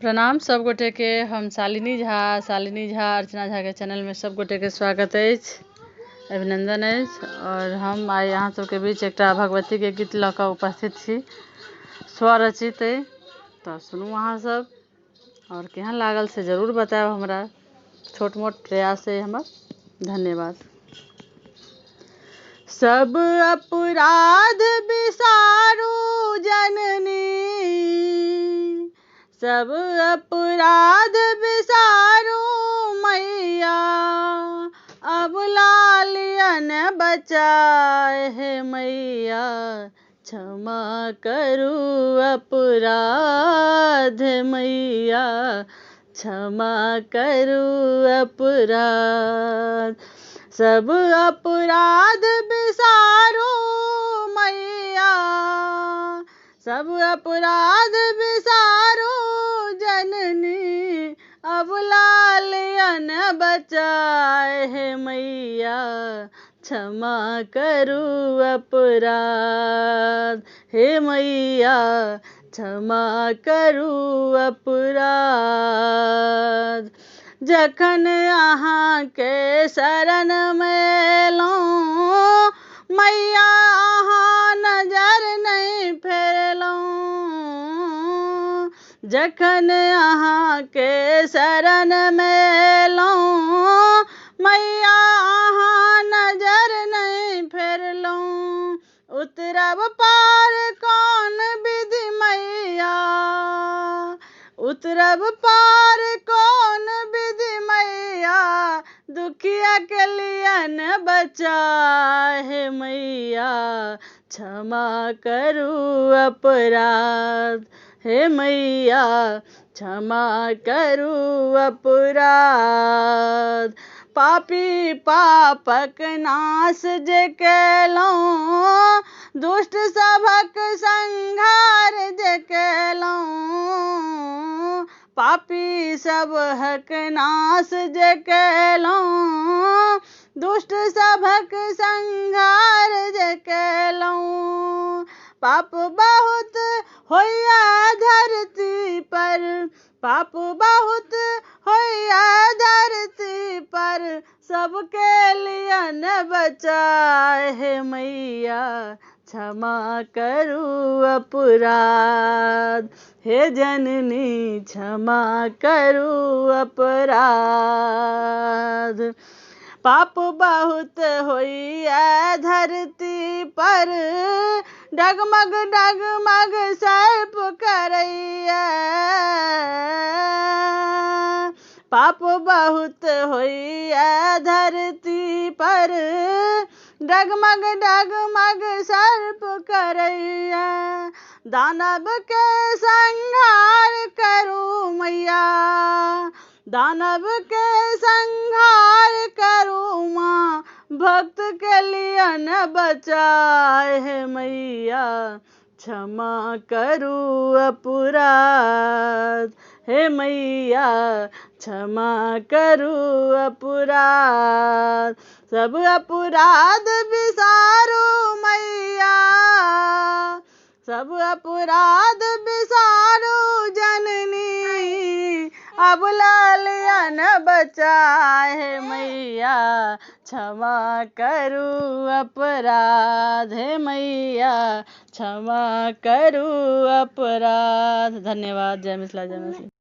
प्रणाम सब गोटेके, हम शालिनी झा, शालिनी झा अर्चना झाके चैनलमे सब गोटेके स्वागत अछि, अभिनन्दन अछि। आओर हम आइ अहाँ सबके बीच एकटा भगवतीके गीत लऽ कऽ उपस्थित छी, स्वरचित अइ, तऽ सुनू अहाँ सब आओर केहन लागल से जरूर बतायब हमरा। छोट मोट प्रयास अइ हमर। धन्यवाद। सब अपराध बिसारू जननी, सब अपराध बिसारू मैया, अब लालियन बचाए हे मैया, क्षमा करू अपराध मैया, क्षमा करू अपराध। सब अपराध बिसारू मैया, सब अपराध बिसारू जननी, अब लालियन बचाए हे मैया, क्षमा करू अपराध हे मैया, क्षमा करू अपराध। जखन अहाँके शरणमे एलहुँ मैया, अहाँ नजर नहि फेरलहुँ। जखन अहाँके शरणमे एलहुँ मैया, अहाँ नजर नहि फेरलहुँ। उतरब पार कोन विधि मैया, उतरब पार कोन विधि मैया, दुखिया के लियन बचाए हे मैया, क्षमा करू अपराध हे मैया, क्षमा करू अपराध। पापी पापक नाश जे केलहुँ, दुष्ट सभक संहार जे केलहुँ। पापी सभक नाश जे केलहुँ, दुष्ट सभक संहार जे केलहुँ। पाप बहुत होइया धरती पर, पाप बहुत होइया धरती पर, सबके लियन बचाए हे मैया, क्षमा करू अपराध हे जननी, क्षमा करू अपराध। पाप बहुत होइया धरती पर, डगमग डगमग सर्प करैया। पाप बहुत होइया धरती पर, डगमग डगमग सर्प करैया। दानव के संहार करू मैया, दानव के संहार करू माँ, भक्त के लियन बचाए हे मैया, क्षमा करू अपराध हे मैया, क्षमा करू अपराध। सब अपराध बिसारू मैया, सब अपराध बिसारू जननी, अब लालियन बचाए हे मैया, क्षमा करू अपराध हे मैया, क्षमा करू अपराध। धन्यवाद। जय मिथिला, जय मैथिली।